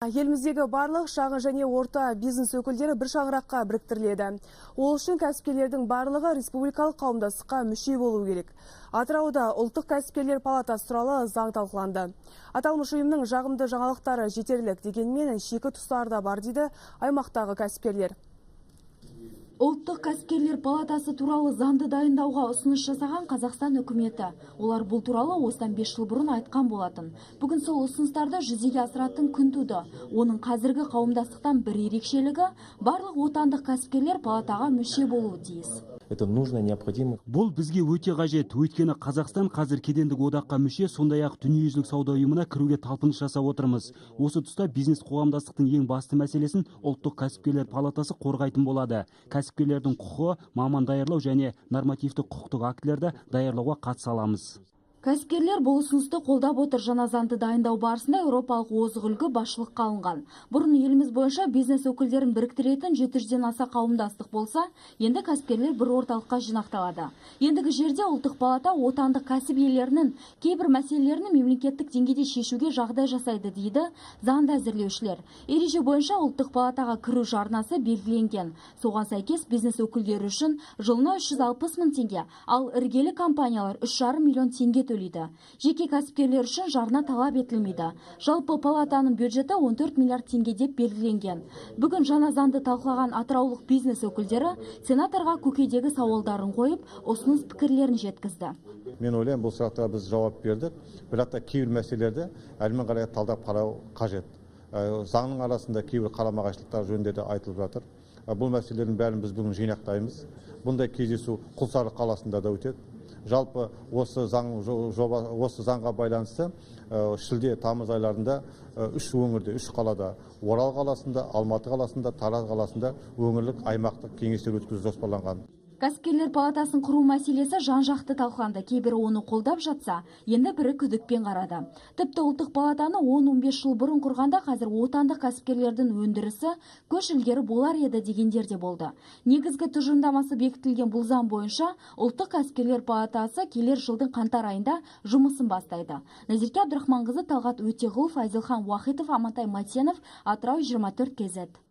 Еліміздегі барлық шағын және орта бизнес өкілдері бір шаңыраққа біріктіріледі. Ол үшін кәсіпкерлердің барлығы республикалық қауымдастыққа мүше болу керек. Атырауда Ұлттық кәсіпкерлер палатасы туралы заң талқыланды. Аталмыш ұйымның жағымды жаңалықтары жетерлік дегенмен шикі тұстары да бар, дейді аймақтағы кәсіпкерлер. Ұлттық кәсіпкерлер палатасы туралы заңды дайындауға ұсыныс жасаған Қазақстан үкіметі. Олар бұл туралы осыдан 5 жыл бұрын айтқан болатын. Бүгін сол ұсыныстарды жүзеге асыратын күн туды. Оның қазіргі қауымдастықтан бір ерекшелігі – барлық отандық кәсіпкерлер палатаға мүше болуы тиіс. Это нужно, необходимо. Бұл бізге өте қажет, өйткені Қазақстан қазір Кедендік одаққа мүше, сондай ақ Дүниежүзілік сауда ұйымына кіруге талпыныс жасап отырмыз. Осы тұста бизнес қоғамдастықтың ең басты мәселесін Ұлттық кәсіпкерлер палатасы қорғайтын болады. Кәсіпкерлердің құқығы, маман даярлау және нормативтік құқықтық актілерді даярлауға қатыса аламыз. Кәсіпкерлер бұл ұсынысты қолдап отыр. Жаңа заңды дайындау барысында еуропалық озық үлгі басшылыққа алынған. Бұрын еліміз бойынша бизнес өкілдерін біріктіретін 700-ден аса қауымдастық болса, енді кәсіпкерлер бір орталыққа жинақталады. Ендігі жерде ұлттық палата отандық кәсіп иелерінің кейбір мәселелерін мемлекеттік деңгейде шешуге жағдай жасайды, дейді заңды әзірлеушілер. Ереже бойынша ұлттық палатаға кіру жарнасы белгіленген. Соған сәйкес бизнес өкілдері үшін жылына 360 мың теңге, ал іргелі компаниялар 3,5 миллион теңге төлейді. Жеке кәсіпкерлер үшін жарна талап етілмейді. Жалпы палатаның бюджеті 14 миллиард теңге деп белгіленген. Бүгін жаңа заңды талқылаған атыраулық бизнес өкілдері сенаторға көкейдегі сауалдарын қойып, ұсыныс пікірлерін жеткізді. Мен ойлаймын, бұл сұрақтарға біз жауап бердік, бірақ та кейбір мәселелерді әрмен қарай талдап қарау қажет. Заңның арасында кейбір қарама қайшылықтар жөнінде де айтылып жатыр. Бұл мәселелердің бәрін біз бүгін жинақтаймыз. Бұндай кездесу Құлсары қаласында да өтеді. Жалпы осы заң жоба, осы заңға байланысты шілде, тамыз айларында үш өңірде, үш қалада, Орал қаласында, Алматы қаласында, Тараз қаласында өңірлік, аймақтық кеңестер өткізу жоспарланған. Кәсіпкерлер палатасын құру мәселесі жан-жақты талқыланды. Кейбірі оны қолдап жатса, енді бірі күдікпен қарады. Тіпті ұлттық палатаны 10-15 жыл бұрын құрғанда, қазір отандық кәсіпкерлердің өндірісі көш ілгері болар еді дегендер де болды. Негізгі тұжырымдамасы бекітілген бұл заң бойынша Ұлттық кәсіпкерлер палатасы келер жылдың қаңтар айында жұмысын бастайды. Назерке Абдрахманқызы, Талғат Өтеғұлов, Әзілхан Уахитов, Амантай Матенов, Атырау, 24 KZ.